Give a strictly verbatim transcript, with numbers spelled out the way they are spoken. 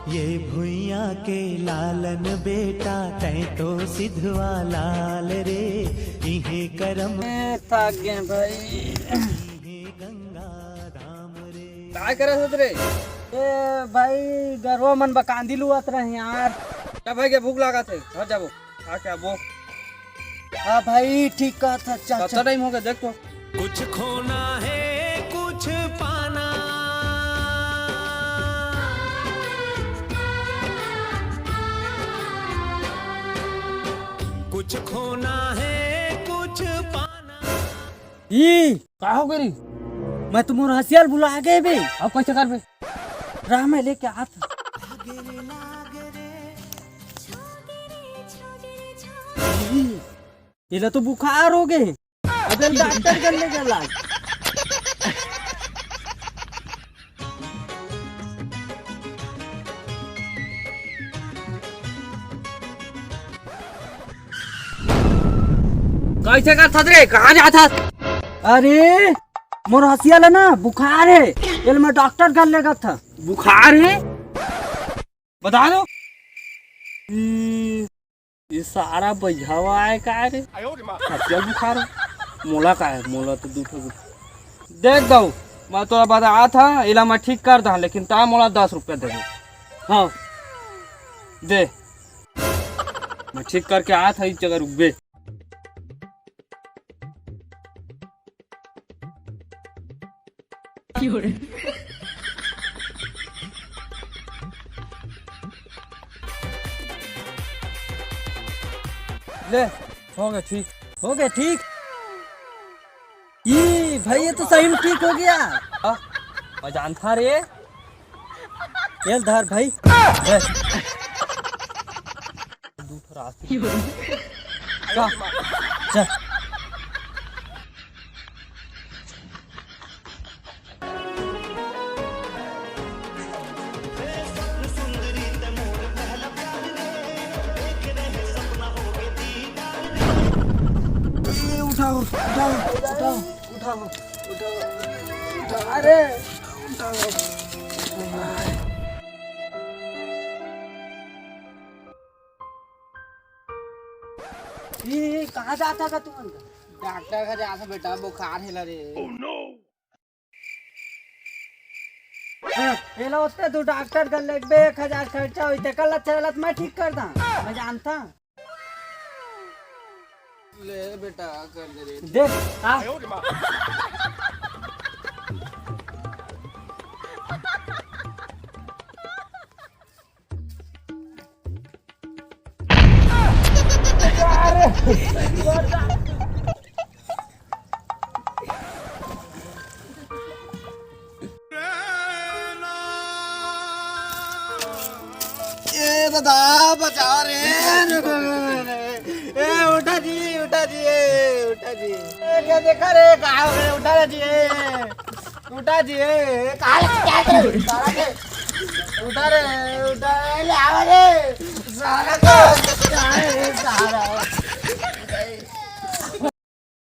ये भुइयां के लालन बेटा, तैं तो सिधवा लाल रे, इहे करम ए, थक गए भाई। इहे गंगा धाम रे। काय करत हस रे? ए भाई, गरवा मन बर कांदी लुवत रहे यार। का भाई के भूख लागत हे, घर जाबो। आ क्या वो? हाँ भाई, ठीक कहत हस, चल, कतका चल। टाइम हो गया, देख तो। कुछ खोना है, कुछ पाना। कुछ खोना है, कुछ पाना। ई, का हो गे रे? मैं तो मोर हसिया ल भुला गे बे। अब कैसे करबे? रह, मैं लेके आत हँव। ई, एला तो बुखार हो गे। अब एला डॉक्टर कर ले गला। कैसे करत हस रे? कहाँ जात हस? अरे, मोर हसिया ल ना बुखार हे, एला मैं डॉक्टर कर लेगत हँव। बुखार हे? बता दो। ई, ई सारा बइहावा आय का रे? हसिया ल बुखार हे? मोला का हे? मोला तो दू ठो देख दऊ, मैं तोला बतात हँव, एला मैं ठीक कर दहूँ, लेकिन तैं मोला दस रुपया दे दे। हाँ, दे। मैं ठीक करके आत हँव, एक जगह रुकबे। ले, हो गे ठीक। हो गे ठीक? ई भाई, ये तो सही में ठीक हो गे। हाँ, मैं जानत हँव रे। एला धर भाई। ले। दू ठो राशि। का? चल। ए, उठाओ, उठाओ, उठाओ, उठाओ, उठाओ। अरे, उठाओ। ए, ए, कहाँ जात हस गा तुमन? डॉक्टर घर जात हँव बेटा, बुखार हे ला रे। हाँ, एला ओतका दूर डॉक्टर कर लेगबे, एक हजार खर्चा होही, तेकर ले चलत मैं ठीक कर दहूँ। मैं जानत हँव। ले बेटा, कर दे रे। दे, आ। ए दादा, बचाओ रे। ए, उठा जी, उठा जी, ए, उठा जी। ए, क्या देखा रे, कहाँ हो गए? उठा रे जी, ए। उठा जी, ए, ए, कहाँ ले क्या करे? साला के। उठा रे, उठा, ए, ले आवा रे। साला को, कहाँ है रे, साला?